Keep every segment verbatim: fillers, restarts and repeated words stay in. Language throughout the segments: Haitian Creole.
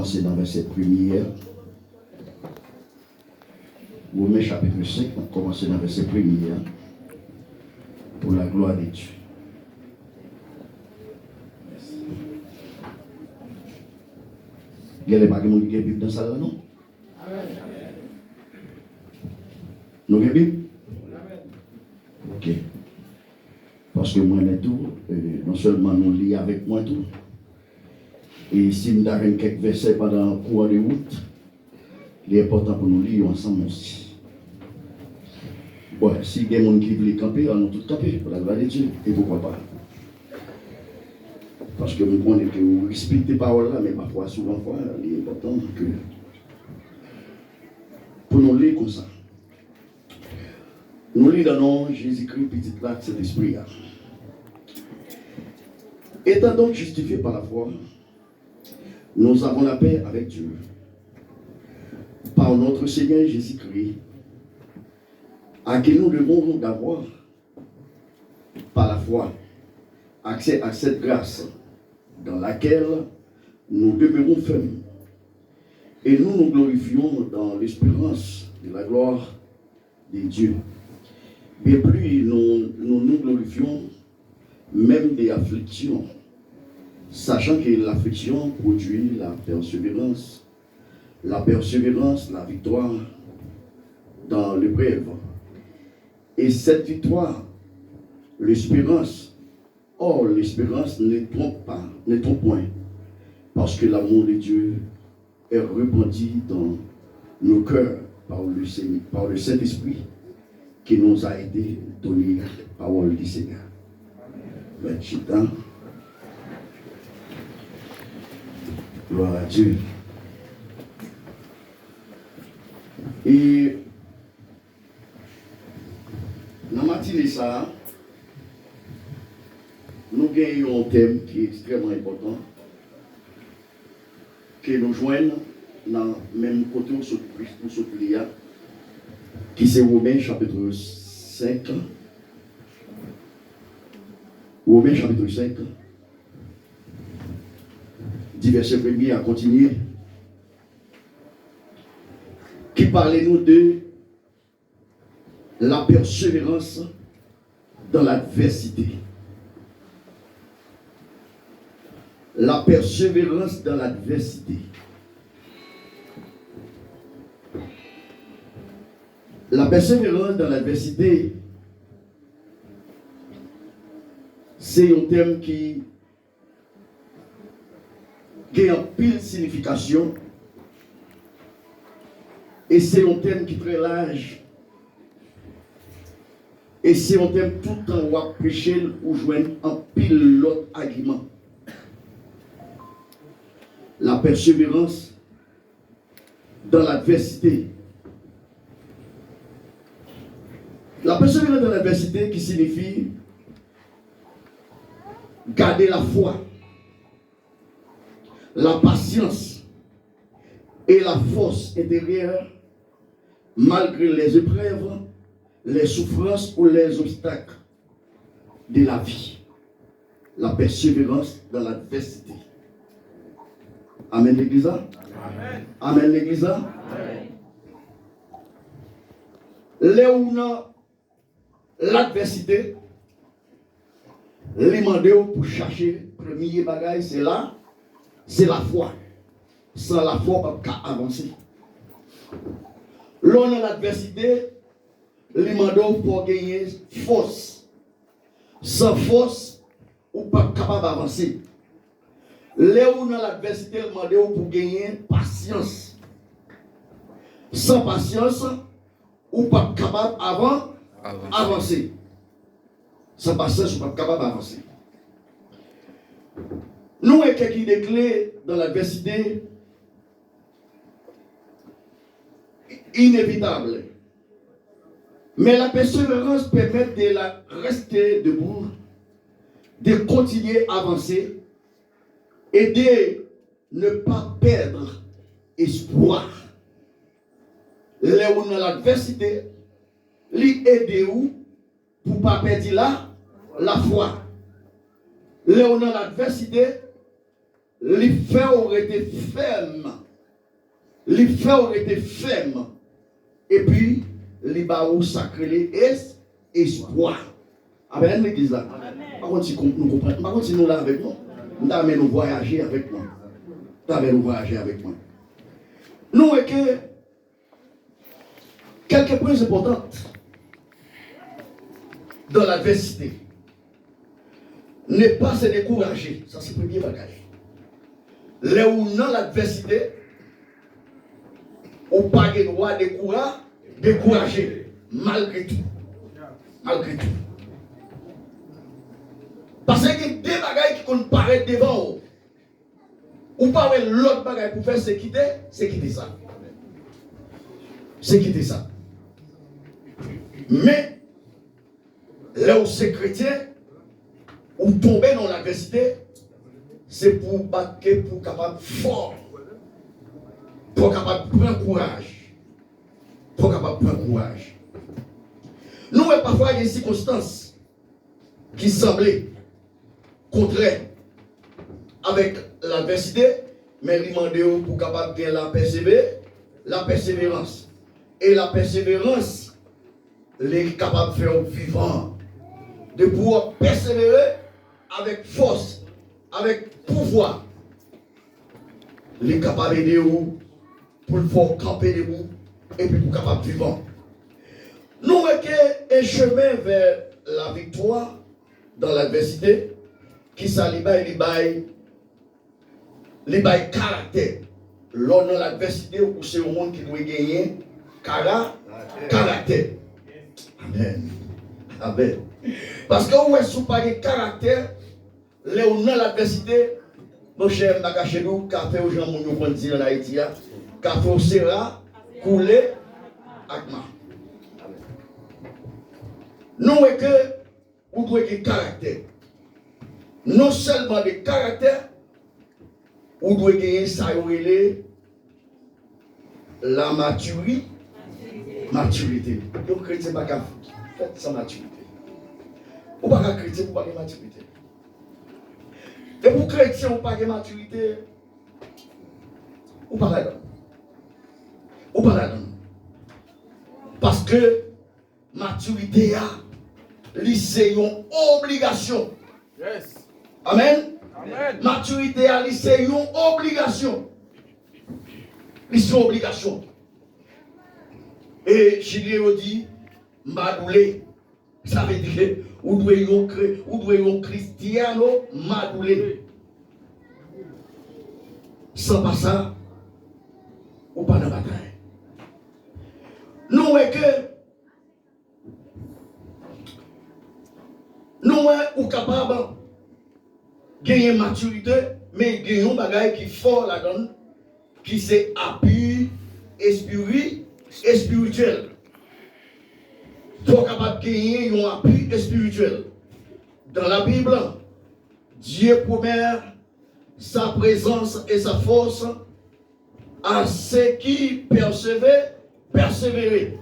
Kòmanse nan vèsè premye a. Women chapit senk, n ap kòmanse nan vèsè premye a. Pour la gloire de Dieu. Genlè pa gen moun ki gen Bib nan sal la, non? Nou gen Bib? Ok. Paske mwen menm tou, e, non sèlman nou li avèk mwen tou, e si m ta jwenn kèk vèsè pandan kou an de wout, li enpòtan pou nou li yo ansanm osi. Bon, si gen moun ki vle kanpe, an nou tout kanpe, pour la gloire de Dieu, e poukwa pa? Paske m konnen ke ou respekte pawòl la, men pafwa, souvan fwa, li enpòtan ke pou nou li konsa. Nou li nan non Jezikri, Pitit la ak Sentespri a. Étant donc justifiés par la foi, nous avons la paix avec Dieu par notre Seigneur Jésus-Christ, à qui nous devons d'avoir, par la foi, accès à cette grâce dans laquelle nous demeurons fermes. Et nous nous glorifions dans l'espérance de la gloire de Dieu. Bien plus, nous, nous nous glorifions même des afflictions, sachant que l'affliction produit la persévérance, la persévérance, la victoire dans l'épreuve. Et cette victoire, l'espérance, or l'espérance ne trompe pas, ne trompe point, parce que l'amour de Dieu est répandu dans nos cœurs par le Seigneur, par le Saint-Esprit qui nous a été donné. Pawòl di Senyè. Mèt chita. Gloire à Dieu. E nan matine sa a, nou gen yon tèm ki ekstrèman enpòtan, ke nou jwenn nan menm kote w sot, w sot li a, ki se Women chapit senk. Women chapit senk, di vèsè premye a kontinye, ki pale nou de la persévérance dans l'adversité. La persévérance dans l'adversité. La persévérance dans l'adversité, se yon tèm ki gen anpil siyifikasyon, e se yon tèm ki trè laj, e se yon tèm tout tan w ap preche l, ou jwenn anpil lòt agiman. La persévérance dans l'adversité. La persévérance dans l'adversité qui signifie garder la foi, la patience et la force intérieure malgré les épreuves, les souffrances ou les obstacles de la vie. La persévérance dans l'adversité. Amèn legliz la. Amèn legliz la. Lè ou nan ladvèsite, li mande w pou chache premye bagay, se la, se lafwa. San lafwa, w p ap ka avanse. Lè w nan ladvèsite, li mande w pou w genyen fòs. San fòs, ou p ap kapab avanse. Lè ou nan ladvèsite, l mande w pou w genyen pasyans. San pasyans, ou p ap kapab avan, avanse. San pasyans, ou p ap kapab avanse. Nou wè kèk ide kle dans l'adversité inévitable. Mais la persévérance permet de la rester debout, de continuer à avancer et de ne pas perdre espoir. Lè ou nan ladvèsite, li ede ou pou w pa pèdi la, lafwa. Lè ou nan ladvèsite, Li fè w rete fèm. Li fè w rete fèm. Epi, li ba ou sa k rele es-, espwa. Amèn, legliz la. Amèn. M pa konn si kon-, nou konprann. M pa konn si nou la avèk mwen. M ta renmen nou vwayaje avèk mwen. M ta renmen nou vwayaje avèk mwen. Nou wè ke Quelque point important dans l'adversité, ne pas se décourager. Sa se premye bagay. Lè ou nan ladvèsite, ou pa gen dwa dekoura-, dekouraje, malgre tou. Malgre tou. Paske gen de bagay ki konn parèt devan ou. Ou pa wè lòt bagay pou fè, se kite, se kite sa. Se kite sa. Men, lè w se kretyen, ou tonbe nan ladvèsite, se pou w bat ke pou w kapab fò, pou w kapab pran kouraj, pou w kapab pran kouraj. Nou wè pafwa gen sikonstans ki sanble kontrè avèk ladvèsite, men li mande w pou w kapab gen lapèseve-, lapèseverans. E lapèseverans, li kapab fè w vivan. Depi w ap pèsevere avèk fòs, avèk pouvwa, li kapab ede w pou l fè w kanpe debou, epi pou w kapab vivan. Nou wè ke un chemin vers la victoire dans l'adversité, kisa li bay? Li bay, li bay karaktè. Lè w nan ladvèsite, ou se yon moun ki dwe genyen kara-, karaktè. Amèn. Amèn. Paske ou wè, si w pa gen karaktè, lè w nan ladvèsite, monchè, m pa kache nou, kafe w jan moun yo konn di ann Ayiti a, kafe w sera, koule ak ma. Nou wè ke ou dwe gen karaktè. Non sèlman de karaktè, ou dwe genyen sa yo rele la maturi-, matirite. Yon kretyen pa ka fèt san matirite. Ou pa ka kretyen pou pa gen matirite. E pou kretyen ou pa gen matirite, ou pa ladan. Ou pa ladan. Paske matirite a, li se yon obligasyon. Yes. Amèn. Amèn. Matirite a, li se yon obligasyon. Li se yon obligasyon. E chilyen yo di, madoule. Sa vle di ke ou dwe yon kre-, ou dwe yon Cristiano madoule. San pa sa, ou pa nan batay. Nou wè ke Nou wè ou kapab genyen matirite, men gen yon bagay ki fò ladan l, ki se api espiri-, espirityèl. Fò w kapab genyen yon api espirityèl. Dans la Bible, Dieu promet sa présence et sa force à ceux qui persévèrent, persévérer.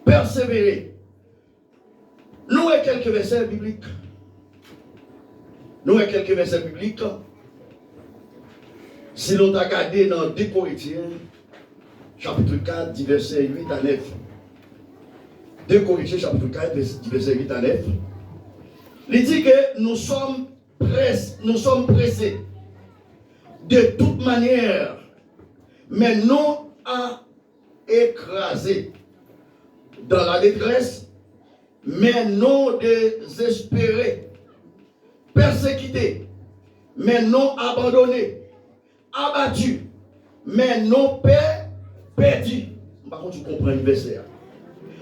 Persévérer. Nou wè kèlke vèsè biblik. Nou wè kèlke vèsè biblik. Si nou ta gade nan de Korentyen, chapit kat, di vèsè uit a nèf. De Korentyen, chapit kat, vèsè, di vèsè uit a nèf. Li di ke nous sommes press-, nous sommes pressés de toute manière, mais non à écrasés. Dans la détresse, mais non désespérés. Persécutés, mais non abandonnés. Abattus, mais non per-, perdus. M pa konn si w konprann vèsè a.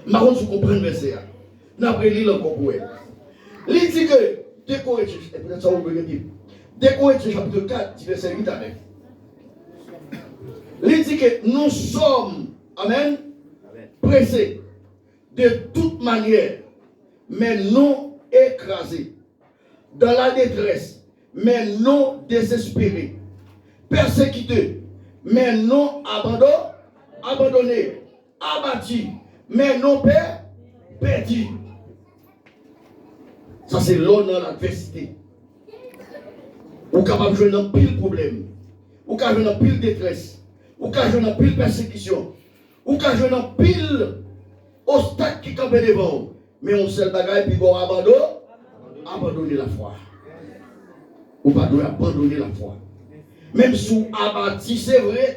M pa konn si w konprann vèsè a. N ap reli l ankò pou wè. Li di ke, de Korentyen, e poutèt sa ou dwe gen Bib. De Korentyen chapit kat, di vèsè uit a nèf. Li di ke nous sommes, amèn, pressés de toute manière, mais non écrasés. Dans la détresse, mais non désespérés. Persécutés, mais non abando-, abandonnés. Abattus, mais non per-, perdus. Sa se lè w nan ladvèsite. Ou kapab jwenn anpil pwoblèm. Ou ka jwenn anpil detrès. Ou ka jwenn anpil pèsekisyon. Ou ka jwenn anpil ostak ki kanpe devan w. Men yon sèl bagay, pi bon abandon, abandone lafwa. Ou pa dwe abandone lafwa. Menm si w abati, se vre.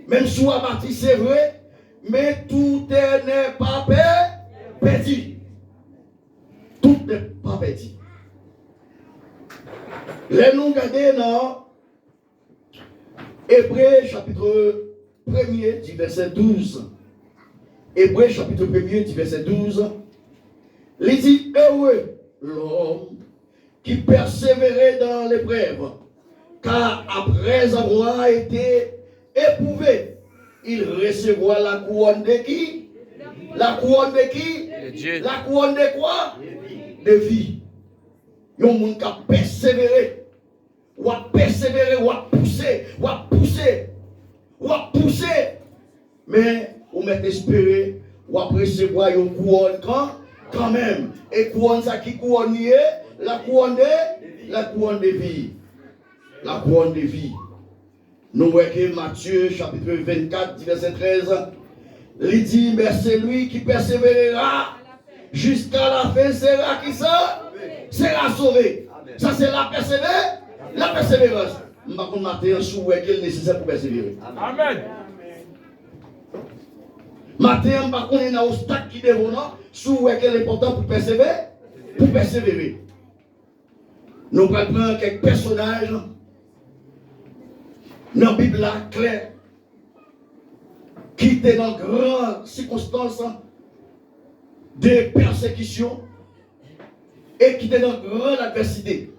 Menm si w abati, se vre. Men tout n'est pas per-, perdu. Tout n'est pas perdu. Lè nou gade nan Ebre chapit premye di vèsè douz. Ebre chapit premye di vèsè douz. Li di, Heureux l'homme qui persévère dans l'épreuve, car après avoir été éprouvé, il recevra la couronne de qui? La couronne de qui? De Dieu. La couronne de quoi? De vie. Yon moun k ap pèsevere. W ap pèsevere, w ap pouse, w ap pouse, w ap pouse. Men, ou mèt espere, w ap resevwa yon kouwòn kan, kanmenm. E kouwòn sa, ki kouwòn li ye? La couronne de, la couronne de vie. La couronne de vie. Nou wè ke Matye chapit vennkat, di vèsè trèz, li di, Mais celui qui persévérera jusqu'à la fin sera qui ça? Sera sauvé. Sa se la pèsevè-, la pèseverans. M pa konn maten an si w wè ke l nesesè pou pèsevere. Amèn. Maten an, m pa konnen nan ostak ki devan w nan, si w wè ke l enpòtan pou pèseve-, pou pèsevere. Nou pral pran kèk pèsonaj nan Bib la klè ki te nan gran sikonstans de pèsekisyon e ki te nan gran advèsite.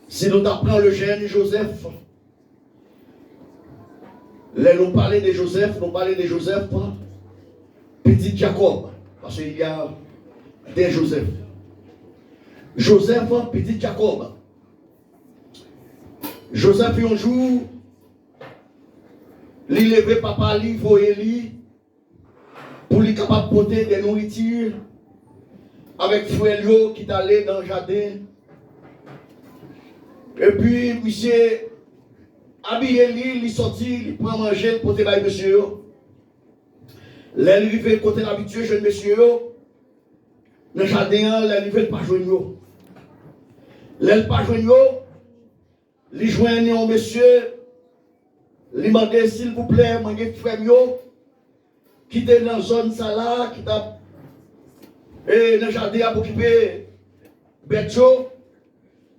Si nou ta pran le jeune Joseph, lè nou pale de Joseph, nou pale de Joseph, pitit Jakòb, paske il y a de Joseph. Joseph, pitit Jakòb. Joseph, yon jou, li leve, papa li voye li pou li kapab pote de nouriti avèk frè l yo ki t ale nan jaden. Epi, misye abiye li, li sòti, li pran manje, li pote bay mesye yo. Lè l rive kote l abitye jwenn mesye yo, nan jaden an, lè l rive, l pa jwenn yo. Lè l pa jwenn yo, li jwenn yon mesye, li mande, Silvouplè, mwen gen frè m yo ki te nan zòn sa la, ki t ap, e, nan jaden ap okipe bèt yo.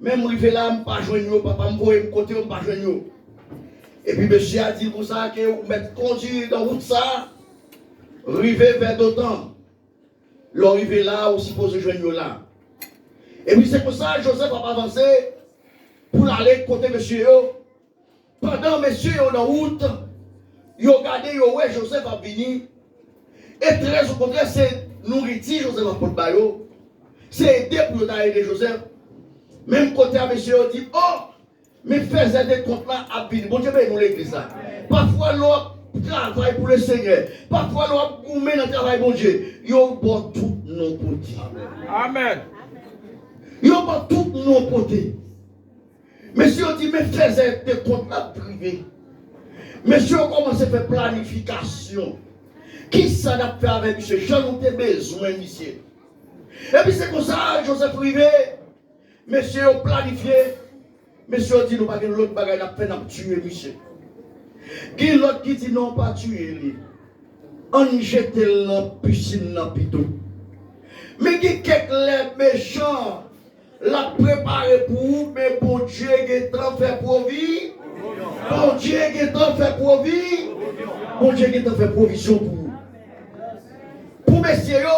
Men m rive la, m pa jwenn yo, papa m voye m kote yo, m pa jwenn yo. Epi mesye a di l konsa ke ou mèt kondui nan wout sa, rive vè Dotan. Lè w rive la, ou sipoze jwenn yo la. Epi se konsa, Joseph ap avanse pou l ale kote mesye yo. Pandan mesye yo nan wout, yo gade, yo wè Joseph ap vini. E trè okontrè, se nouriti Joseph ap pot ba yo. Se ede pou yo ta ede Joseph. Menm kote a, mesye yo di, O, men fèzè de kont la ap vini. Bondye beni nou, legliz la. Pafwa, lè w ap travay pou Lesenyè, pafwa, lè w ap goumen nan travay Bondye, yo ba w tout non pote. Amèn. Yo ba w tout non pote. Mesye yo di, men fèzè de kont la ap rive. Mesye yo kòmanse fè planifikasyon. Kisa n ap fè avèk misye? Jan nou te bezwen misye. Epi se konsa, Joseph rive. Mesye yo planifye. Mesye yo di, nou pa gen lòt bagay n ap fè, n ap tiye misye. Gen lòt ki di, non, pa tiye li. Ann jete l nan pisin nan pito. Men gen kèk lè mechan l ap prepare pou ou, men Bondye gentan fè pwovi-, Bondye gentan fè pwovi-, Bondye gentan fè pwovizyon pou ou. Pou mesye yo,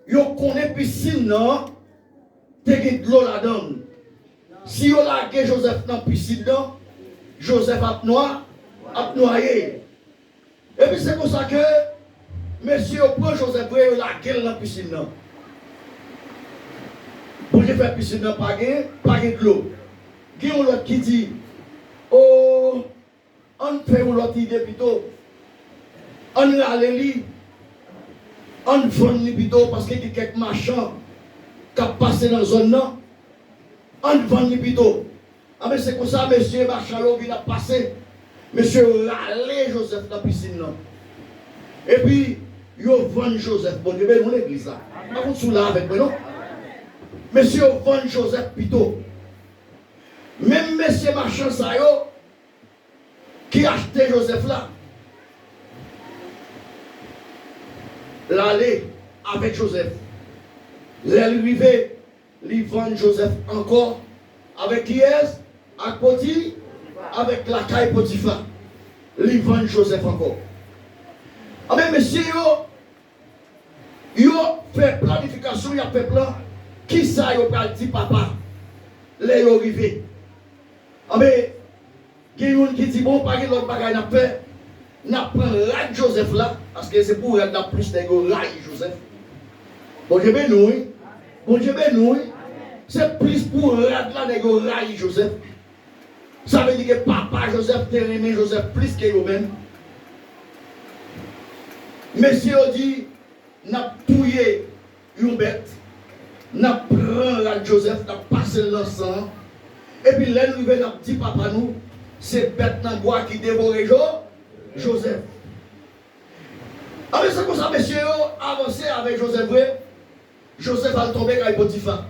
yo konnen pisin nan te gen dlo ladan l. Si yo lage Joseph nan pisin nan, Joseph ap nwa-, ap nwaye. Epi se konsa ke mesye yo pran Joseph vre, yo lage l nan pisin nan. Bondye fè pisin nan pa gen, pa gen dlo. Gen yon lòt ki di, o, ann fè yon lòt ide pito. Ann rale li. Ann vann li pito, paske gen kèk machan k ap pase nan zòn nan. Ann vann li pito. Anben, se konsa mesye machan yo vin ap pase. Mesye yo rale Jozèf nan pisin nan. Epi, yo vann Jozèf. Bondye beni w legliz la. M pa konn si w la avèk mwen, non. Mesye yo vann Jozèf pito. Menm mesye machan sa yo ki achte Jozèf la, l ale avèk Jozèf. Lè l rive, li vann Jozèf ankò. Avèk kiyès? Ak Poti, avèk lakay Potifa. Li vann Jozèf ankò. Anben, mesye yo, yo fè planifikasyon, y ap fè plan. Kisa yo pral di papa lè yo rive? Anben, gen youn ki di, bon, pa gen lòt bagay n ap fè. N ap pran rad Jozèf la, paske se pou rad la plis nèg yo rayi Jozèf. Bondye beni w, wi. Bondye beni w, wi. Se plis pou rad la nèg yo rayi Jozèf. Sa vle di ke papa Jozèf te renmen Jozèf plis ke yo menm. Mesye yo di, n ap touye yon bèt, n ap pran rad Jozèf, n ap pase l nan san an, epi lè n rive, n ap di papa nou, se bèt nan bwa ki devore Jo-, Jozèf. Anben, se konsa mesye yo avanse avèk Jozèf vre. Jozèf al tonbe kay Potifa.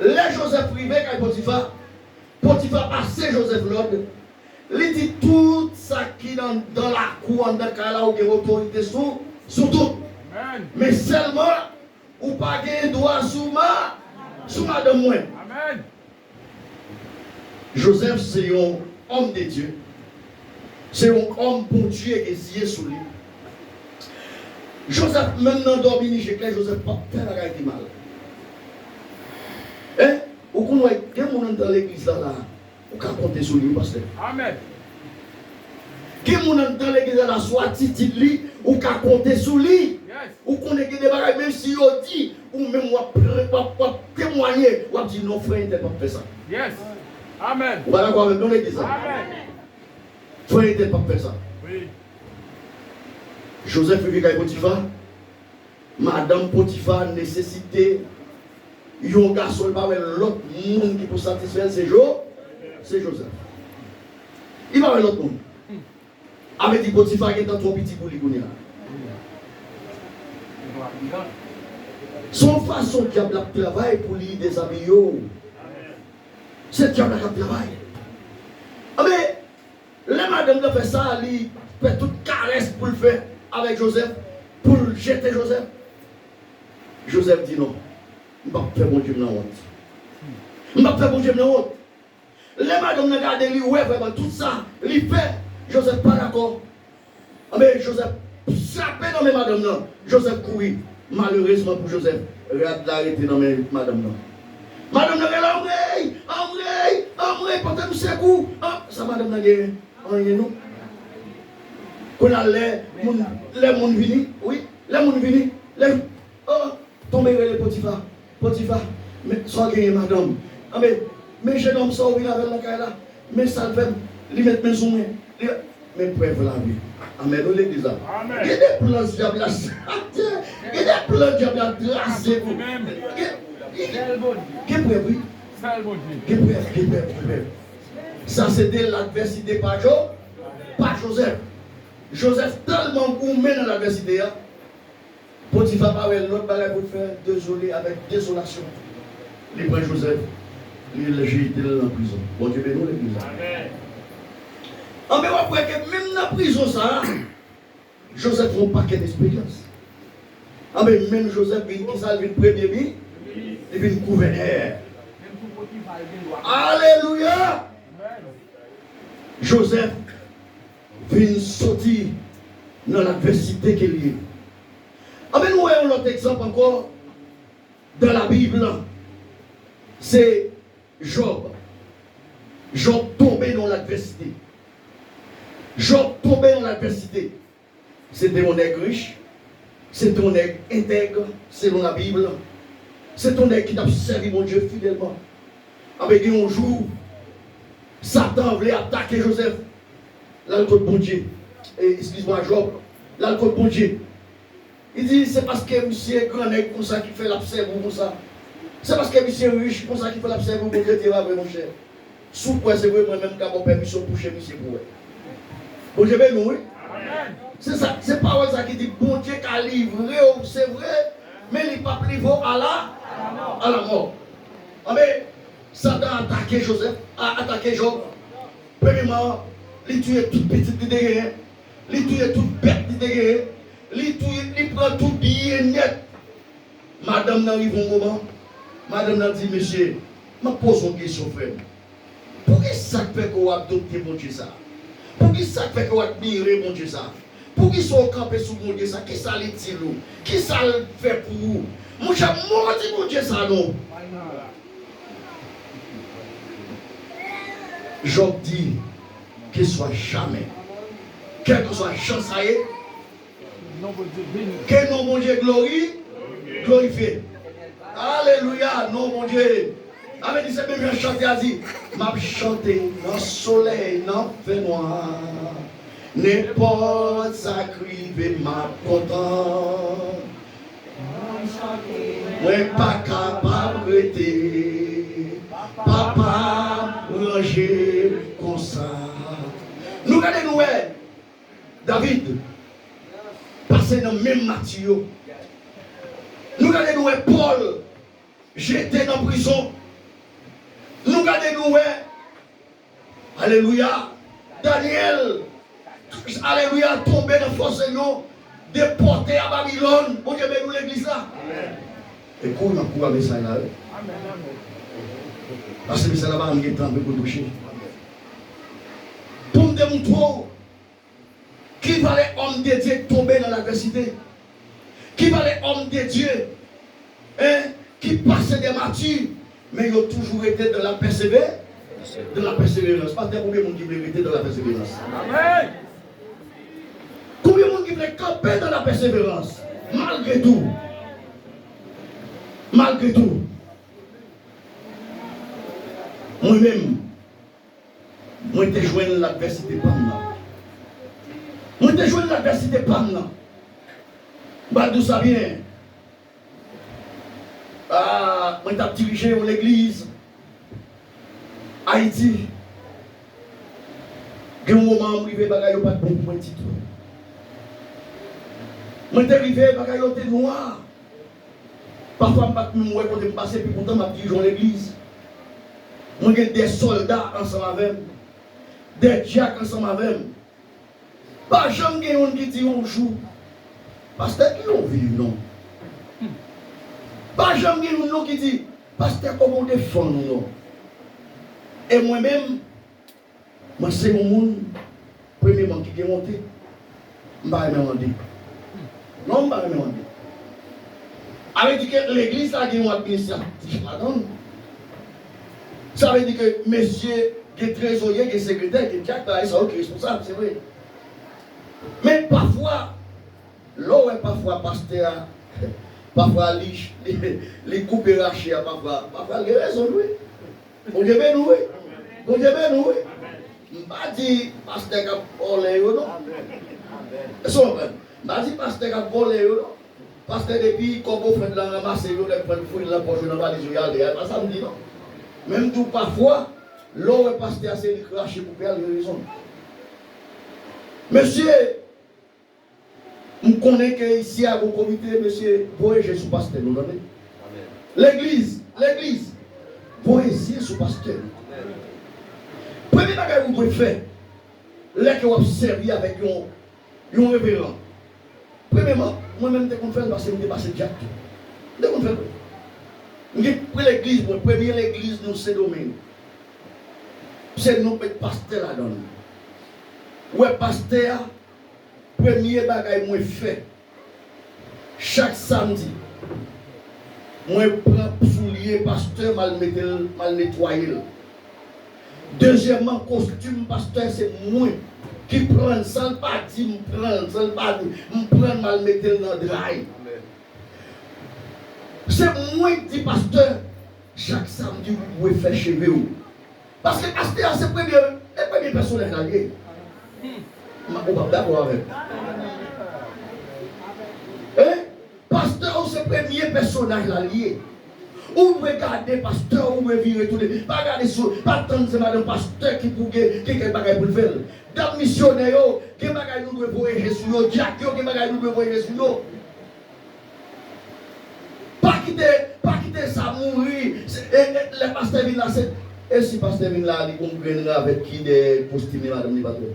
Lè Jozèf rive kay Potifa, Potifa pase Jozèf lòd. Li di, tout sa ki anndan lakou, anndan kay la, ou gen otorite sou, sou tout. Amèn. Men sèlman, ou pa gen dwa sou ma-, sou madanm mwen. Amèn. Jozèf se yon òm de Dye. Se yon òm Bondye gen zye sou li. Jozèf, menm nan dòmi, ni je klè, Jozèf p ap fè bagay ki mal. Hein? Ou konn wè, gen moun anndan legliz la, la, ou ka konte sou li, wi, pastè. Amèn. Gen moun anndan legliz la, la, sou atitid li, ou ka konte sou li. Yes. Ou konnen gen de bagay, menm si yo di, ou menm w ap pre-, w ap, w ap temwaye, w ap di, non, frè entèl p ap fè sa. Yes. Amèn. Ou pa dakò avèk nou, legliz la? Amèn. Frè entèl p ap fè sa. Wi. Jozèf rive kay Potifa. Madanm Potifa nesesite yon gason, li pa wè lòt moun ki pou satisfè l, se Jo-, se Jozèf. Li pa wè lòt moun. A vle di Potifa gentan twò piti pou li kounye a. Se yon fason dyab la ap travay pou li dezabiye w. Se dyab la k ap travay. Anben, lè madanm nan fè sa, li fè tout karès pou l fè avèk Jozèf, pou l jete Jozèf. Jozèf di, non, m p ap fè Bondye m nan wont. M p ap fè Bondye m nan wont. Lè madanm nan gade, li wè vrèman tout sa li fè, Jozèf pa dakò. Anben, Jozèf chape nan men madanm nan. Jozèf kouri. Malerezman pou Jozèf, rad la rete nan men madanm nan. Madanm nan rele, anmwey, anmwey, anmwey, pote m sekou. An, sa madanm nan genyen? Anyen non. Kounye a lè moun, lè moun vini, wi, lè moun vini, lè, oh, tonbe rele Potifa. Potifa, men sa w genyen, madanm? Anben, men jennonm sa w vin avè l nan kay la, men sa l fè m, li met men sou mwen. Li, men prèv la vre. Amèn, wi, legliz la. Amèn. Gen de plan dyab la chante, gen de plan dyab la trase pou. Gen, gen, gen prèv, wi. Gen prèv, gen prèv, gen prèv. Sa se te ladvèsite pa Jo-, pa Jozèf. Jozèf tèlman goumen nan ladvèsite a, Potifa pa wè lòt bagay pou l fè, dezole avèk dezolasyon. Li pran Jozèf, li jete l nan prizon. Bondye beni w, legliz la. Amèn. Anben, w ap wè ke menm nan prizon sa a, Jozèf fè yon pakèt esperyans. Anben, menm Jozèf vin, kisa l vin premye mi-, li vin gouvènè. Alelouya! Jozèf vin soti nan ladvèsite ke l ye. Anben, nou wè yon lòt egzanp ankò dans la Bible, se Jòb. Jòb tonbe nan ladvèsite. Jòb tonbe nan ladvèsite. Se te yon nèg rich, se te yon nèg entèg, selon Labib, se te yon nèg ki t ap sèvi Bondye fidèlman. Anben, gen yon jou, Satan vle atake Jozèf. L al kot Bondye. E, eskiz mwa, Jòb. L al kot Bondye. Li di, se paske misye gran nèg konsa ki fè l ap sèvi w konsa. Se paske misye rich konsa ki fè l ap sèvi w. Bondye di, e pa vre, monchè. Si w kwè se vre, mwen menm m ka ba w pèmisyon touche misye pou w wè. Bondye beni w, wi. Se sa, se pawòl sa ki di Bondye ka livre w, se vre, men li p ap livre w a la, a la mò. Anben, Satan atake Jozèf, a, atake Jòb. Premyeman, li touye tout pitit li te genyen. Li touye tout bèt li te genyen. Li touye, li pran tout byen nèt. Madanm nan rive yon moman, madanm nan di, "Mesye, m ap poze w yon kesyon, frè m. Poukisa k fè ke w adopte Bondye sa? Poukisa k fè ke w admire Bondye sa? Poukisa w kanpe sou Bondye sa? Kisa l itil ou? Kisa l fè pou ou?" Monchè, modi Bondye sa non. Jòb di, keswa jamè, kèlkeswa jan sa ye, ke non Bondye glori, glorifye. Alelouya, non Bondye. Sa vle di se menm jan chante a di, "M ap chante nan solèy, nan fènwa. Nenpòt sa k rive, m ap kontan. Mwen pa kapab rete. Papa, ranje konsa." Nou gade nou wè, David pase nan menm mati yo. Nou gade nou wè Pòl jete nan prizon. Nou gade nou wè, alelouya, Danyèl, alelouya, tonbe nan fòseyon, depòte a Babilòn. Bondye beni w legliz la. E kou nan kou a mesaj la, wi. Paske mesaj la pa janm gen tan pou touche. Pou m te montre w ki valè òm de Dye tonbe nan ladvèsite? Ki valè òm de Dye, en, ki pase de mati, men yo toujou rete dans la pèsevè-, dans la pèseverans? Pastè, konbyen moun ki vle rete dans la pèseverans? Konbyen moun ki vle kanpe dans la pèseverans? Malgre tou. Malgre tou. Mwen menm, mwen te jwenn ladvèsite pa m nan. Mwen te jwenn ladvèsite pa m nan. M pral di w sa byen. Ah, mwen t ap dirije yon legliz Ayiti. Gen yon moman, m rive, bagay yo pa t bon pou mwen ditou. Mwen te rive, bagay yo te nwa. Pafwa, m pa t menm wè kote m pase, epi poutan m ap dirije yon legliz. Mwen gen de sòlda ansanm avè m, de dyak ansanm avè m. Pa janm gen youn ki di yon jou, "Pastè, ki jan w viv non?" Pa janm gen youn non ki di, "Pastè, kòman w defann ou non?" E mwen menm, mwen se yon moun, premyeman, ki gen wonte. M pa renmen wonte. Non, m pa renmen wonte. Sa vle di ke legliz la gen yon administratif ladan l. Sa vle di ke mesye gen trezorye, gen sekretè, gen dyak, bagay sa yo ki responsab, se vre. Men pafwa, lè w wè pafwa pastè a, pafwa li, li, li koupe rache a, pafwa, pafwa l gen rezon l wi. Bondye beni w wi. Bondye beni w wi. M pa di pastè k ap vòlè yo non. Èske w konprann? M pa di pastè k ap vòlè yo non. Pastè depi kòb ofrann lan ranmase yo, nèg pran fouye l nan pòch yo, nan valiz yo, y ale. A pa sa m di non. Men m di w pafwa, lè w wè pastè a se li k rache koupe a, l gen rezon l. Mesye, m konnen ke isi a gon komite, mesye, voye je sou pastè nou, tande? Legliz, legliz, voye zye sou pastè nou. Premye bagay ou dwe fè, lè ke w ap sèvi avèk yon, yon reveran, premyeman, mwen menm m te konn fè l paske m te pase dyak tou. M te konn fè l tou. M gen pre legliz mwen, premye legliz nou Sendomeng. Se nou k met pastè ladan l. Ou wè pastè a, premye bagay mwen fè, chak samdi, mwen pran soulye pastè, m al mete l, m al netwaye l. Dezyèmman, kostim pastè, se mwen ki pran l, san l pa di m pran l, san l pa di, m pran l, m al mete l nan dray. Se mwen ki di pastè, chak samdi ou dwe fè cheve w. Paske pastè a se premye, e premye pèsonaj la l ye. M, ou p ap dakò avè m. Hein? Pastè ou se premye pèsonaj la l ye. Ou dwe gade pastè, ou dwe vire tounen. Pa gade sou, pa tann se madanm pastè ki pou gen, gen kèk bagay pou l fè l. Dam misyonè yo, gen bagay nou dwe voye je sou yo. Dyak yo, gen bagay nou dwe voye je sou yo. Pa kite, pa kite sa mouri. Se, e, e, lè pastè vin la, se, e si pastè vin la, li gon grenn ravèt ki dèyè kostim li, madanm li pa twè.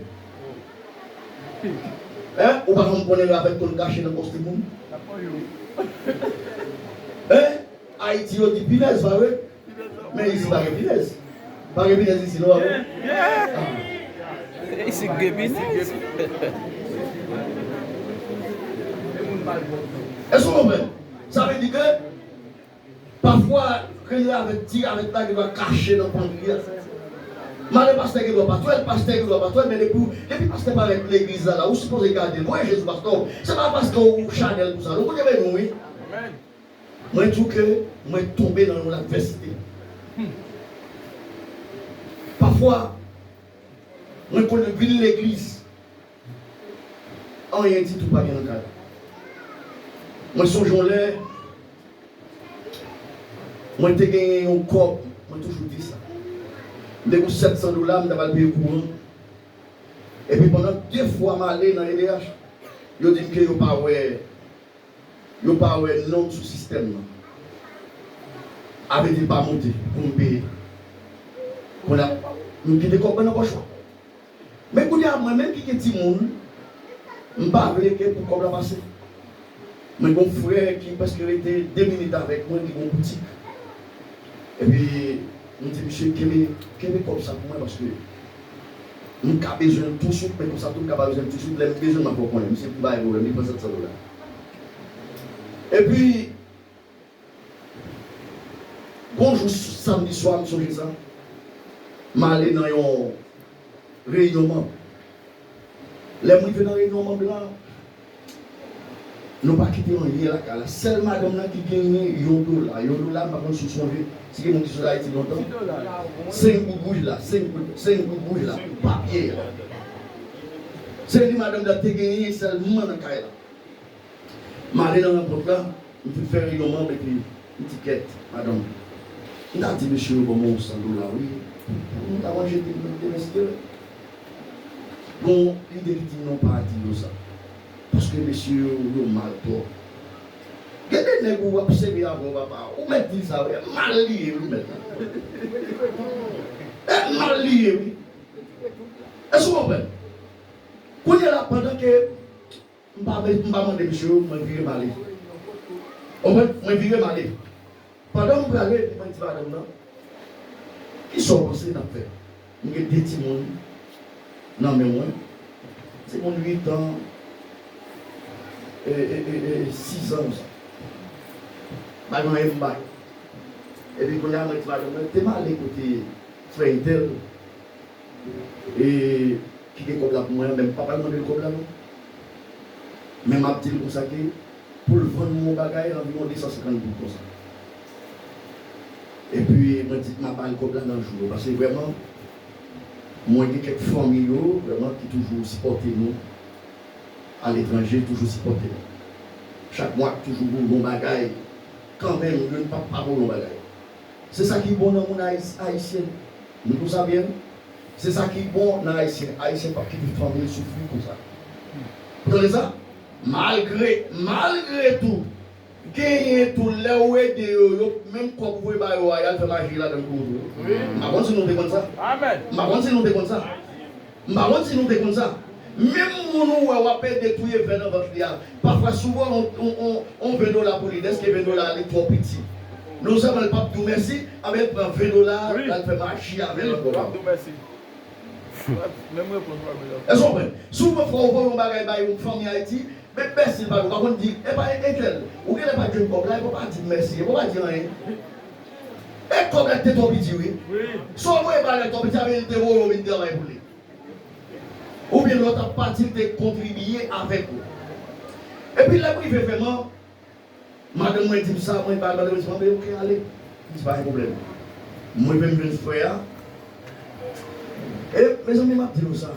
Hein? Ou pa janm konnen ravèt konn kache nan kostim moun? Hein? Ayiti yo di pinèz, pa vre? Men isi pa gen pinèz. Pa gen pinèz isi, non, pa vre? Ah. Isi gen pinèz. Èske w konprann? Sa vle di ke pafwa, grenn ravèt, ti ravèt la gendwa kache nan fanmi a. Malè pastè gendwa pa twè l, pastè gendwa pa twè l, men depi, depi pastè parèt legliz la, la, ou sipoze gade l. Voye je sou pastè w. Se pa paske ou chanèl pou sa, non. Bondye beni w, wi. Mwen di w ke mwen tonbe nan yon ladvèsite. Pafwa, mwen konn vin legliz, anyen ditou pa gen nan kay la. Mwen sonje yon lè, mwen te genyen yon kòb, mwen toujou di sa. M te gon sèt san dola, m t ap al peye kouran. Epi pandan de fwa m ale nan E D H, yo di m ke yo pa wè Yo pa wè non m sou sistèm nan. A vle di pa monte pou m peye. Kounye a, m kite kòb mwen nan pòch mwen. Men kounye a, mwen menm ki gen timoun, m pa vle ke pou kòb la pase. Mwen gen yon frè ki prèske rete de minit avèk mwen, ki gen yon boutik. Epi, m di misye, kenbe, kenbe kòb sa pou mwen, paske m ka bezwen l tousuit, men konsa tou m ka pa bezwen l tousuit. Lè m bezwen l, m ap fè w konnen. Misye vin bay pwoblèm, li pran sèt san dola. Epi, gon jou samdi swa, m sonje sa, m ale nan yon reyinyon manm. Lè m rive nan reyinyon manm lan, nou pa kite anyen lakay la. Sèl madanm nan ki genyen yon dola. Yon dola, m pa konn si w sonje, si gen moun ki sot Ayiti lontan. Senk goud wouj la, senk goud, senk goud wouj la, papye a. Se li madanm nan te genyen sèlman nan kay la. M ale nan rankont la, m fin fè reyinyon manm epi m di, kèt, madanm, m ta di mesye yo ban mwen yon san dola, wi, pou, pou nou ta manje demen, demen si Dye vle. Bon, lide ki di m non, pa di yo sa. Paske mesye yo, yo mal twòp. Gen de nèg ou ap sere avè w, papa, ou mèt di sa, wi, e mal li ye, wi, mèt la. E mal li ye, wi. Èske w konprann? Kounye a la, pandan ke M pa, m pa mande misye yo, mwen vire m ale. Ou konprann? Mwen vire m ale. Pandan m prale, epi mwen di madanm nan, kisa w panse n ap fè? M gen de timoun nan men mwen. Timoun uit an, e, e, e, e, sis an konsa. Pa gen anyen pou m bay. Epi kounye a, mwen di madanm nan, te m ale kote frè entèl, e ki gen kòb la pou mwen an, men m pa pral mande l kòb la non. Men m ap di l konsa ke pou l vann mwen yon bagay anviwon de san senkant goud konsa. Epi mwen di m ap ba l kòb la nan jou yo, paske vrèman, mwen gen kèk fanmi yo, vrèman, ki toujou sipòte nou aletranje, toujou sipòte nou. Chak mwa, toujou voye yon bagay, kanmenm, youn p ap pa voye yon bagay. Se sa ki bon nan moun ayis-, ayisyen. Nou konn sa byen. Se sa ki bon nan ayisyen. Ayisyen p ap kite fanmi l soufri konsa. Ou tande sa? Malgre, malgre tou, genyen tou lè ou ede yo, yo, menm kòb ou voye ba yo a, y al fè maji ladan l pou ou tou. M pa konn si nou te konn sa. M pa konn si nou te konn sa. M pa konn si nou te konn sa. Menm moun ou wè w ap ede touye vè nan vant li a, pafwa souvan on, on, on, on ven dola pou li, dèske ven dola a li twò piti. Non sèlman li p ap di w mèsi, anben li pran ven dola a, l al fè maji avè l ankò. Èske w konprann? Si w fè w voye yon bagay bay yon fanmi Ayiti, men mèsi l pa, ou pa konn di, epa entèl, ou genlè pa t jwenn kòb la, epa w pa di m mèsi, epa w pa di anyen. E kòb la te twò piti wi. Si w voye bagay twò piti, sa vle di li te voye w vin travay pou li. Oubyen lòt ap pati, li te kontribye avèk ou. Epi lè m rive vrèman, madanm mwen di m sa, mwen ba l, madanm mwen di m, "Anben, oke, ale." M di, "Pa gen pwoblèm." Mwen menm jwenn frè a. E, mezanmi, m ap di nou sa.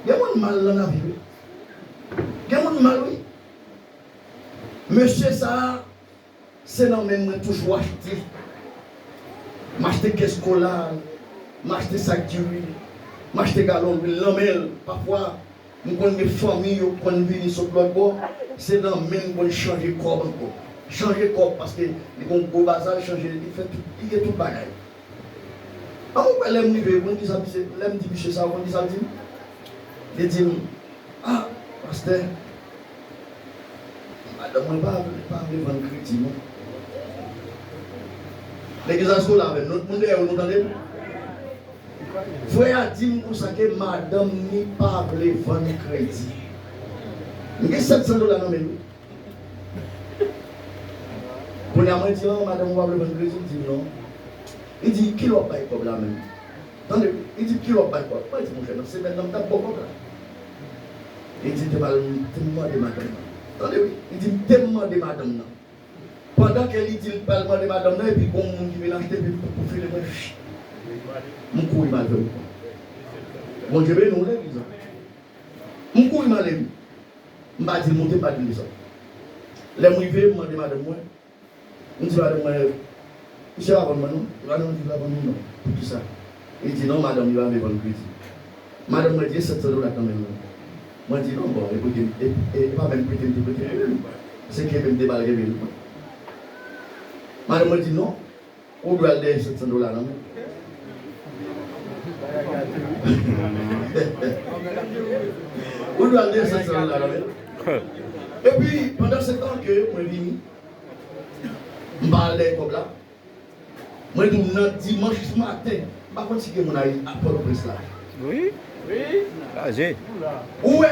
Gen moun mal nan lavi, wi. Gen moun mal, wi. Mesye sa a, Se nan men mwen toujou achte. M achte kès kola, m achte sak diri, m achte galon lwil nan men l. Pafwa, m konn gen fanmi yo konn vini sot lòt bò, se nan men m konn chanje kòb ankò. Chanje kòb paske li gon gwo bazal, chanje, li fè tout, li gen tout bagay. An mwen wè lè m rive, ou konn kisa misye, lè m di misye sa, ou konn kisa l di m? Li di m, "Ah, pastè, madanm mwen pa vle, pa vle vann kredi non." Legliz la, èske w la avè m? Lòt moun dèyè w, nou tande m? Frè a di m konsa ke madanm ni pa vle vann kredi. M gen sèt san dola nan men m. Kounye a mwen di, "An, madanm ou pa vle vann kredi?" Li di, "Non." Li di, "Kilè w ap bay kòb la menm?" Tande wi. Li di, "Kilè w ap bay kòb?" Mwen di, "Monchè, nan semèn nan, m t ap ba w kòb la." Li di, "Te m al, te m mande madanm nan." Tande wi. Li di, "M te m mande madanm nan." Pandan ke li di l pral mande madanm nan, epi gon moun ki vin achte, epi pou, pou file mwen, m kouri m al fè wout mwen. Bondye beni w, legliz la. M kouri m ale wi. M pa di l monte, m pa di l desann. Lè m rive, m mande madanm mwen. M di madanm mwen, "Misye pa vann mwen non, li pa janm di l pa vann mwen non. Poukisa?" Li di, "Non, madanm, li pa vle vann kredi." Madanm mwen di, "E sèt san dola k nan men l lan?" Mwen di, "Non, bon, e prete m, e, e, e pa menm prete m te prete l li menm. Se kenbe m te ba l kenbe l." Madanm mwen di, "Non, ou dwe al dèyè sèt san dola nan men l." Ou dwe al dèyè sèt san dola nan men l. Epi, pandan se tan ke mwen vini, m pa al dèyè kòb la. Mwen di w nan dimanch maten, m pa konn si gen moun Ayi-, a Pòtoprens la. Wi. Chaje. Ou wè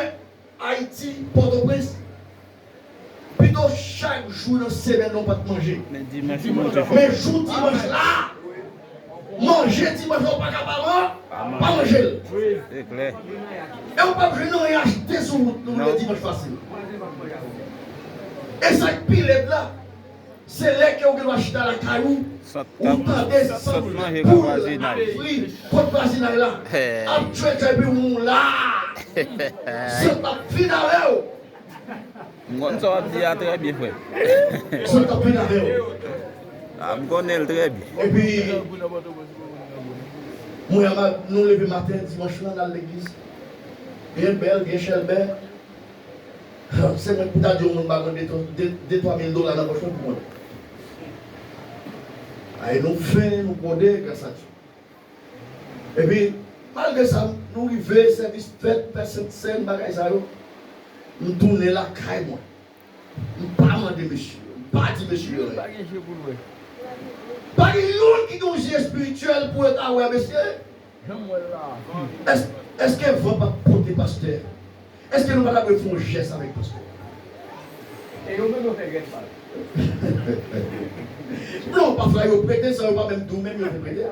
Ayiti, Pòtoprens, pito chak jou nan semèn ou pa t manje. Men dimanch ou manje fò. Men jou dimanch la, manje dimanch la ou pa ka pa man-, pa manje l. Se klè. E ou p ap jwenn anyen achte sou wout ou lè dimanch fasil. E sa k pi lèd la, se lè ke ou gen dwa chita lakay ou, ou tande sant poul ap fri, kot vwazinay la ap tchwètchwè epi ou la. Sant ap vin avè w. M konn sa w ap di a trè byen, frè. Sant ap vin avè w. A, m konnen l trè byen. Epi, mwen, nou leve maten, dimanch lan, n al legliz. Byen bèl, byen chèlbè. Se mwen ki pou ta di yon moun ba mwen de, de, de twa mil dola nan pòch mwen pou mwen. Ay, nou fen, nou gwode, gras a Dye. Epi, malgre sa, nou rive, sèvis fèt, fè Sentsèn, bagay sa yo. M tounen lakay mwen. M pa mande mesye yo, m pa di mesye yo anyen. Pa gen je pou l wè. Pa gen youn ki gen yon je espirityèl pou yo ta wè mesye. Jan m wè l la. Èske, èske van p ap pote pastè? Èske nou pa ta dwe fè yon jès avèk pastè? E yo menm yo fè jès pa yo. Non, pafwa yo prete san yo pa menm di w menm yo te prete.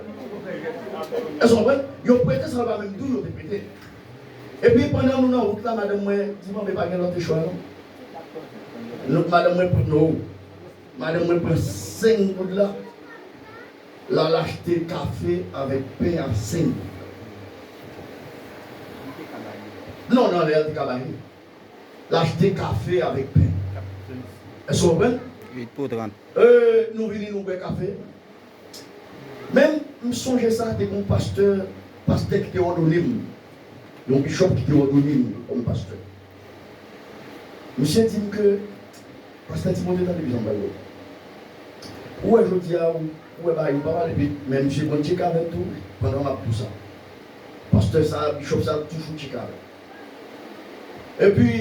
Èske w konprann? Yo prete san yo pa menm di w yo te prete. Epi pandan nou nan wout la, madanm mwen di, "Manmi, pa gen lòt chwa non." Nou, madanm mwen pran, non. Madanm mwen pran senk goud la. L al achte kafe avèk pen a senk goud. Non, nan lè l te ka bay li. L achte kafe avèk pen. Èske w konprann? Uit pou trant. E, nou vini, nou bwè kafe. Men, m sonje sa, te gen yon pastè, pastè ki te òdone m. Yon bishop ki te òdone m kòm pastè. Misye di m ke, pastè Timote, tande byen sa m pral di w. Ou wè jodi a, ou, ou wè bagay yo pa mal, epi, men misye konn tcheke avè m tou, pandan m ap di w sa. Pastè sa, bishop sa, toujou tcheke avè m. Epi,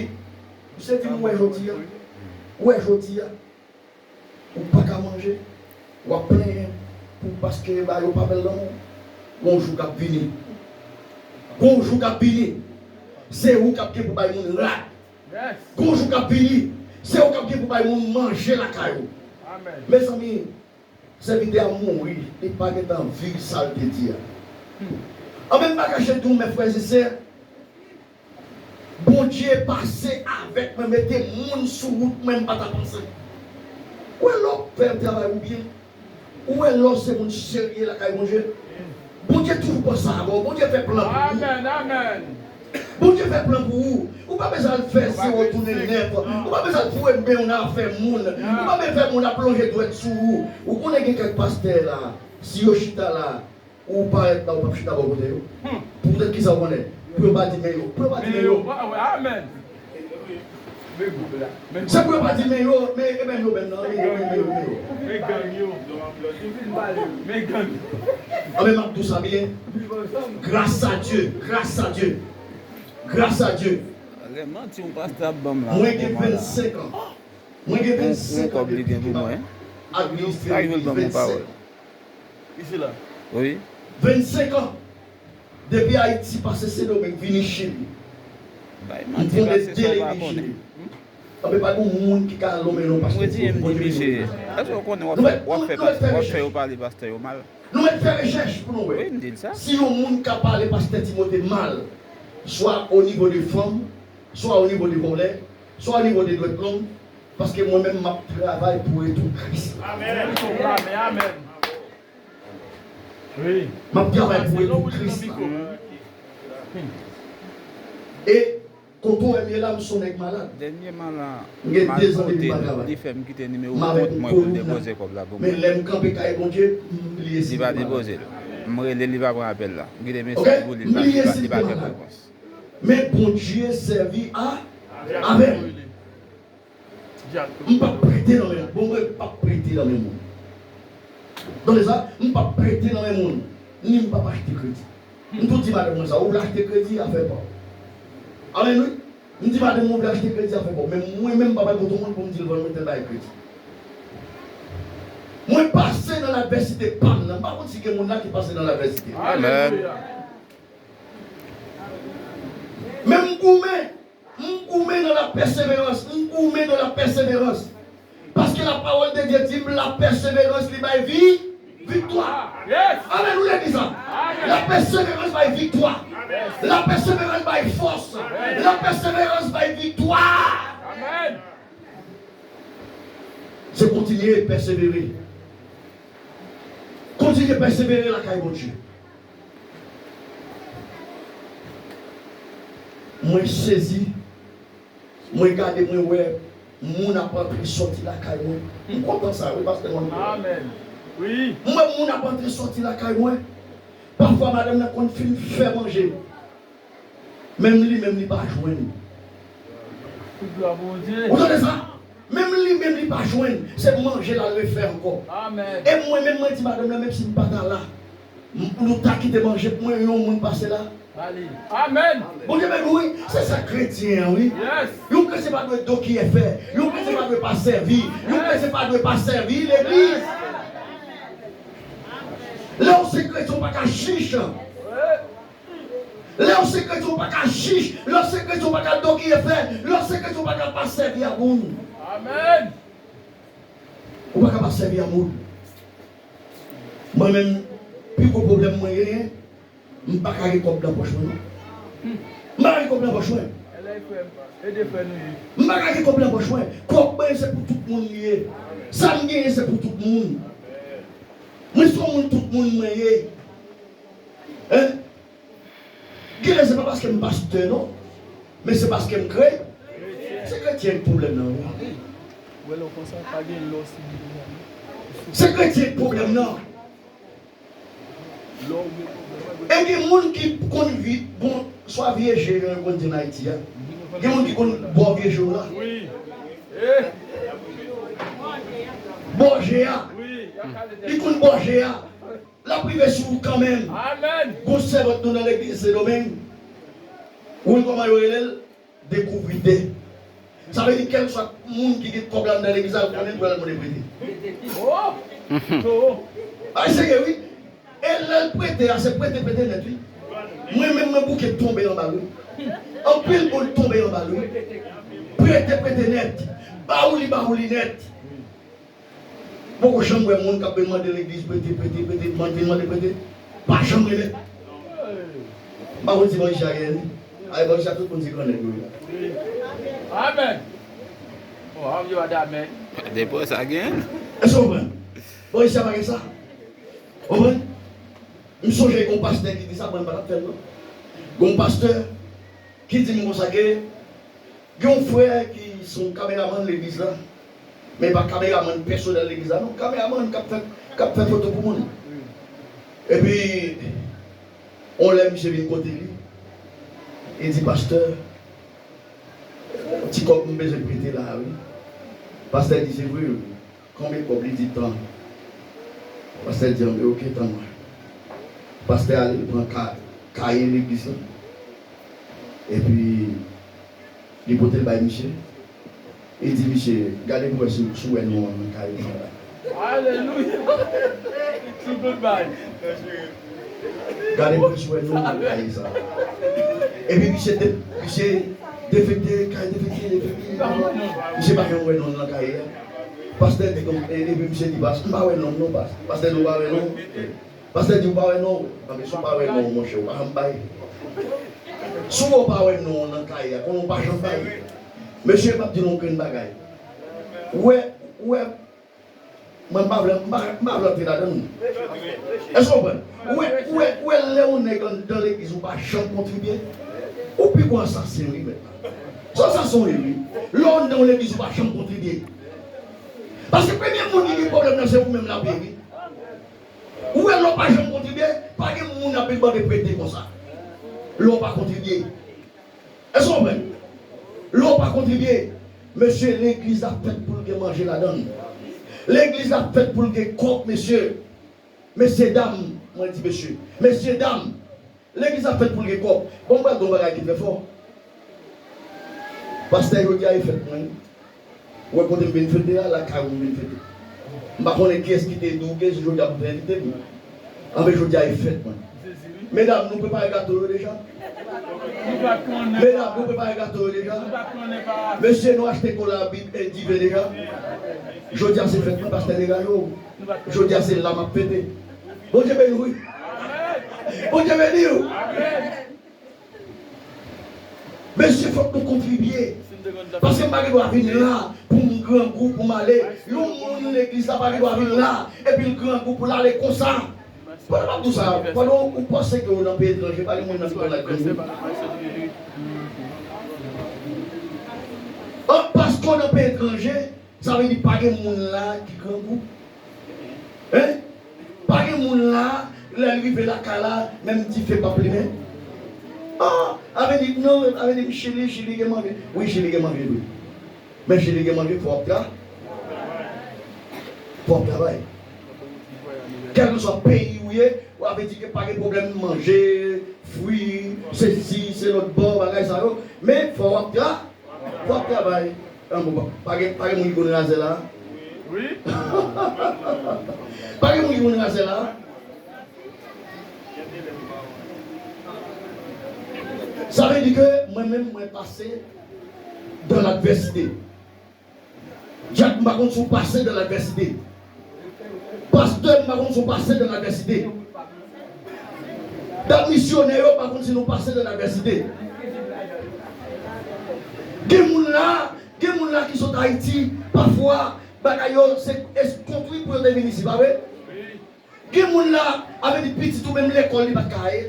misye di m, ou wè jodi a, ou wè jodi a, ou pa ka manje, w ap plenyen pou paske ba yo pa bèl lanmou. Gon jou k ap vini. Gon jou k ap vini. Se ou k ap gen pou bay moun rad. Gon jou k ap vini. Se ou k ap gen pou bay moun manje lakay ou. Mezanmi, sèvitè a mouri, li pa gentan viv sa l te di a. An menm bagay, je di w, mè frè e sè, Bondye pase avèk mwen, mete moun sou wout mwen, m pa ta panse. Ou wè lè w fè travay ou byen, ou wè lè w se moun serye lakay Bondye, Bondye toujou panse avè w, Bondye fè plan pou ou. Amèn, amèn. Bondye fè plan pou ou. Ou pa bezwen al fè zewo tounen nèf. Ou pa bezwen al foure men w nan afè moun. Ou pa bezwen fè moun ap lonje dwèt sou ou. Ou konnen gen kèk pastè la, si yo chita la, ou parèt la, ou p ap chita bò kote yo. Poutèt kisa ou konnen? Pou yo pa di men yo. Pou yo pa di men yo. Amèn. Se pou yo pa di men yo, men e men yo menm nan, men yo, men yo, men yo. Men gang yo. Men gang yo. Anben, m ap di w sa byen. Gras a Dye, gras a Dye, gras a Dye. Lè manti yon pastè ap ban m la. Mwen gen vennsenk an. Mwen gen vennsenk an depi m ap administre depi vennsenk an. Isi la. Wi. Vennsenk an. Depi Ayiti pase Sendomeng vini Chili. M fonde de legliz Chili. Anben, pa gen moun ki ka lonmen non pastè Timote. Mwen di, m di, mesye, èske w konnen w ap fè, w ap fè pastè, w ap fè yo pale pastè yo mal? Nou mèt fè rechèch pou nou wè. Wi, m di l sa. Si yon moun ka pale pastè Timote mal, swa o nivo de fanm, swa o nivo de vòlè, swa o nivo de dwèt long, paske mwen menm m ap travay pou retou Kris la. Amèn. Amèn. Wi. M ap travay pou retou Kris la. E kote w wè m ye la, m se yon nèg malad. Dènyèman la, m gen de zan depi m pa travay. M avèk yon kolib la. Men lè m kanpe kay Bondye, m bliye si m malad. M rele, li pa pran apèl la. M kite mesaj pou li, li pa, li pa, li pa gen repons. Men Bondye sèvi a, avè m. M p ap prete nan men moun. Bon, mwen p ap prete nan men moun. Tande sa, m p ap prete nan men moun. Ni m p ap achte kredi. M tou di madanm mwen sa, ou vle achte kredi, afè pa w. Amèn, wi. M di madanm mwen, ou vle achte kredi, afè pa w. Men mwen menm, m pa pral kote moun pou m di l vann mwen tèl bagay kredi. Mwen pase nan ladvèsite pa m nan. M pa konn si gen moun la ki pase nan ladvèsite. Amèn. Men m goumen. M goumen nan la pèseverans. M goumen nan la pèseverans. Paske la pawòl de Dye di m, la pèseverans li bay vi, viktwa. Amèn, ou legliz la. La pèseverans bay viktwa. La pèseverans bay fòs. La pèseverans bay viktwa. Se kontinye pèsevere. Kontinye pèsevere lakay Bondye. Mwen sezi, mwen gade, mwen wè moun ap antre sòti lakay mwen. M kontan sa, wi, pastè mwen. Amèn. Wi. M wè moun ap antre sòti lakay mwen. Pafwa, madanm nan konn fin fè manje. Menm li menm li pa jwenn. Tout glwa pou Bondye. Ou tande sa? Menm li menm li pa jwenn, se manje l al refè ankò. Amèn. E mwen menm, mwen di madanm nan, menm si m pa ta la, m, nou ta kite manje pou mwen, yon moun pase la. Amèn. Bondye beni w, wi. Se sa kretyen an, wi. Yon kretyen pa dwe dokiyè fè. Yon kretyen pa dwe pa sèvi. Yon kretyen pa dwe pa sèvi legliz. Lè w se kretyen, ou pa ka chich. Lè w se kretyen, ou pa ka chich. Lè w se kretyen, ou pa ka dokiyè fè. Lè w se kretyen, ou pa ka pa sèvi a moun. Amèn. Ou pa ka pa sèvi a moun. Mwen menm, pi gwo pwoblèm mwen genyen, m pa ka gen kòb nan pòch mwen, non. M pa ka gen kòb nan pòch mwen. M pa ka gen kòb nan pòch mwen. Kòb mwen, se pou tout moun li ye. Sa m genyen, se pou tout moun. Mwen se yon moun tout moun mwen ye. Hein? Genlè se pa paske m pastè non, men se paske m kre-, se kretyen k pwoblèm nan, wi. Se kretyen k pwoblèm nan. E gen moun ki konn vi-, bon, swa vye je, jan yo konn di an Ayiti a. Gen moun ki konn bò vye je w la. Bò je a. Li konn bò je a. L ap rive sou ou kanmenm. Amèn. Gon sèvant nou nan legliz Sendomeng. Ou konn kòman yo rele l? Dekouvri de. Sa vle di kèlkeswa moun ki gen kòb la anndan legliz la, l konnen pou l al mande prete. Oh! Ay, serye, wi. E lè l prete a, se prete, prete nèt, wi. Mwen menm, mwen bouke tonbe anba l, wi. Anpil moun tonbe anba l, wi. Prete, prete nèt. Ba ou li, ba ou li nèt. Poko janm wè moun k ap vin mande legliz prete, prete, prete, mande, vin mande prete. Pa janm renmen. M pa konn si Bòrich a genyen li. Ay, Bòrich a tout moun se gran nèg yo ye la. Amèn. Bon, an yo pa di amèn. Depi sa genyen. Èske w konprann? Bòrich a pa gen sa. Konprann? M sonje gon pastè ki di sa, mwen m pa t ap fè l non. Gon pastè, ki di m konsa ke gen yon frè ki se yon kameramann legliz la, men pa kameramann pèsonèl legliz la, non, kameramann k ap fè, k ap fè foto pou moun. Epi, yon lè misye vin kote li, li di, "Pastè, ti kòb m bezwen prete la a, wi." Pastè di, "Se vre, wi. Konbyen kòb?" Li di, "Tan." Pastè di, "Anben, oke, tann mwen." Pastè ale, li pran ka-, kaye legliz la. Epi, li pote l bay misye. Li di misye, "Gade pou wè si, si w wè non an nan kaye sa la." Alelouya! Sou tout bay. Gade pou wè si w wè non an nan kaye sa la. Epi misye de-, misye defekte, kaye defekte, defekte. Misye pa janm wè non an nan kaye a. Pastè di, e, epi misye di, "Pas-, m pa wè non, non, pas-, pastè di, ou pa wè non?" Pastè di, "Ou pa wè non?" Anben, si w pa wè non, monchè, ou pa janm bay. Si w pa wè non nan kaye a, konnen w pa janm bay. Mesye, m ap di nou yon grenn bagay. Ou wè, ou wè, mwen, m pa vle, m pa, m pa vle antre ladan l. Èske w konprann? Ou wè, ou wè, ou wè, lè yon nèg anndan legliz, ou pa janm kontribye, ou pi gwo asasen, wi, mèt la. Se asasen w ye, wi. Lè w anndan yon legliz, ou pa janm kontribye. Paske premye moun ki gen pwoblèm nan, se ou menm l ap ye, wi. Ou wè, lè w pa janm kontribye, pa gen moun ap vin mande prete konsa. Lè w pa kontribye. Èske w konprann? Lè w pa kontribye, mesye, legliz la fèt pou l gen manje ladan l. Legliz la fèt pou l gen kòb, mesye. Mesye dam, mwen di mesye. Mesye dam, legliz la fèt pou l gen kòb. Bon, m pral di w yon bagay ki trè fò. Pastè, jodi a e fèt mwen. Ou wè kote m vin fete a, lakay ou m vin fete. M pa konnen kiyès ki te di w ke se jodi a pou te envite m. Anben, jodi a e fèt mwen. Medam, nou prepare gato yo deja? Medam, nou prepare gato yo deja? Mesye, nou achte kola, bib e diven deja? Jodi a se fèt mwen, pastè, degaje w. Jodi a se la m ap fete. Bondye beni w, wi. Bondye beni w. Mesye, fòk nou kontribye. Paske m pa gen dwa vin la pou m grangou, pou m ale. Yon moun legliz la pa gen dwa vin la, epi l grangou pou l ale konsa. Pandan m ap di w sa, pandan w panse ke w nan peyi etranje, pa gen moun nan ki konn al grangou. An, paske w nan peyi etranje, sa vle di pa gen moun la ki grangou. Hein? Pa gen moun la, lè l rive lakay la, menm dife p ap limen. Ah, sa vle di, non, sa vle di, Chili, Chili gen manje. Wi, Chili gen manje tou. Men Chili gen manje, fò w ap tra-, fò w ap travay. Kèlkeswa peyi ou ye, sa vle di ke pa gen pwoblèm manje, fwi, sesi, se lòt bò, bagay sa yo. Men fò w ap tra-, W ap travay. An, bon, pa, pa gen, pa gen moun ki konn razè la? Wi. Pa gen moun ki konn razè la? Sa vle di ke mwen menm, mwen pase dans l'adversité. Dyak, m pa konn si w pase dans l'adversité. Pastè, m pa konn si w pase dans l'adversité. Dat misyonè yo, m pa konn si nou pase dans l'adversité. Gen moun la, gen moun la ki sot Ayiti, pafwa, bagay yo, se, se kontri pou yo te vin isi, pa vre? Gen moun la, sa vle di pitit ou menm lekòl li pa t ka ye.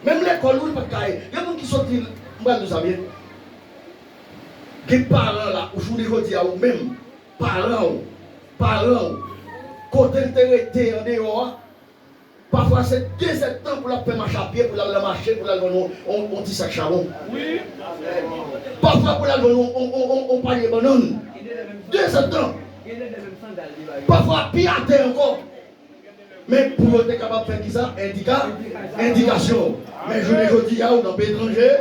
Menm lekòl ou li pa t ka ye. Gen moun ki soti, m pral di w sa byen. Gen paran la, ou jounen jodi a ou menm, paran w, paran w, kote l te rete andeyò a, pafwa se de zèdtan pou l ap fè mach a pye, pou l al nan mache, pou l al vann yon, yon, yon ti sak chawon. Wi. Pafwa pou l al vann yon, yon, yon, yon, yon panye bannann. De zèdtan. Pafwa pi atè ankò. Men pou yo te kapab fè kisa? Endika-, endikasyon. Men jounen jodi a, ou nan peyi etranje.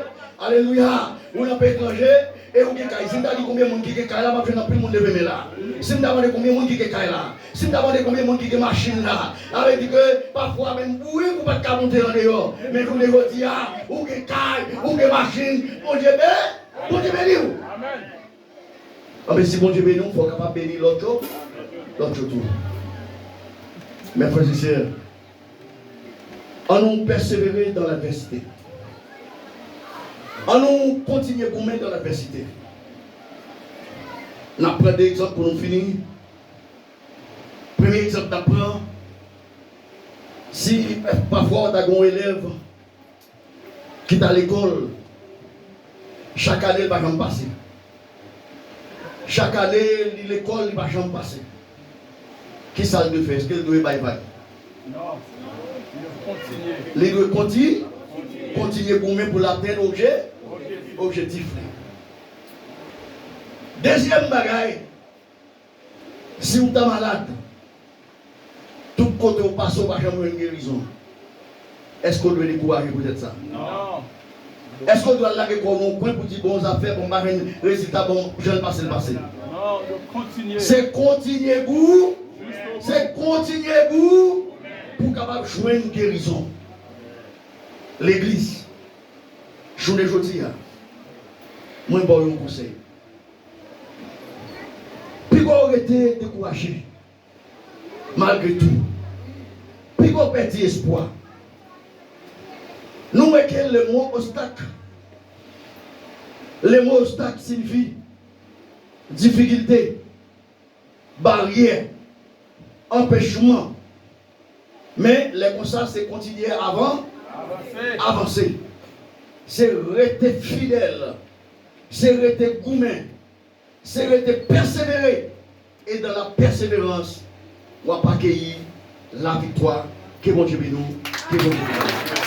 Alelouya. Ou nan peyi etranje, e ou gen kay. Si m ta di konbyen moun ki gen kay la, m ap jwenn anpil moun leve men la. Si m ta mande konbyen moun ki gen kay la, si m ta mande konbyen moun ki gen machin la, sa vle di ke pafwa menm bourik ou pa t ka monte andeyò. Men jounen jodi a, ou gen kay, ou gen machin. Bondye be-, Bondye beni w. Anben, si Bondye beni w, fò w kapab beni lòt yo, lòt yo tou. Mes frères et sœurs, annou pèsevere dans l'adversité. Annou kontinye goumen dans l'adversité. N ap pran de egzanp pou nou fini. Premye egzanp n ap pran, si pafwa w ta gen yon elèv ki t al lekòl, Chak ane, li pa janm pase. Chak ane, li lekòl, li pa janm pase. Kisa l dwe fè? Èske l dwe bay vag? Li dwe konti-, kontinye goumen pou l atenn obje-, objektif li. Dezyèm bagay, si w ta malad, tout kote w pase, w pa janm jwenn gerizon, èske w dwe dekouraje poutèt sa? Non. Èske w dwe al lage kò w nan yon kwen pou di, "Bon, zafè, bon, m pa jwenn rezilta, bon, jan l pase, l pase"? Non, w dwe kontinye. Se kontinye gou-, se kontinye gou pou w kapab jwenn gerizon. Legliz, jounen jodi a, mwen ba w yon konsèy. Piga w rete dekouraje, malgre tou. Piga w pèdi espwa. Nou wè ke lemo obstak, lemo obstak siyifi difikilte, baryè, anpèchman. Men, lè konsa, se kontinye avan-, avanse. Se rete fidèl. Se rete goumen. Se rete pèsevere. E dans la persévérance, w ap akeyi laviktwa. Ke Bondye beni w. Ke Bondye beni w.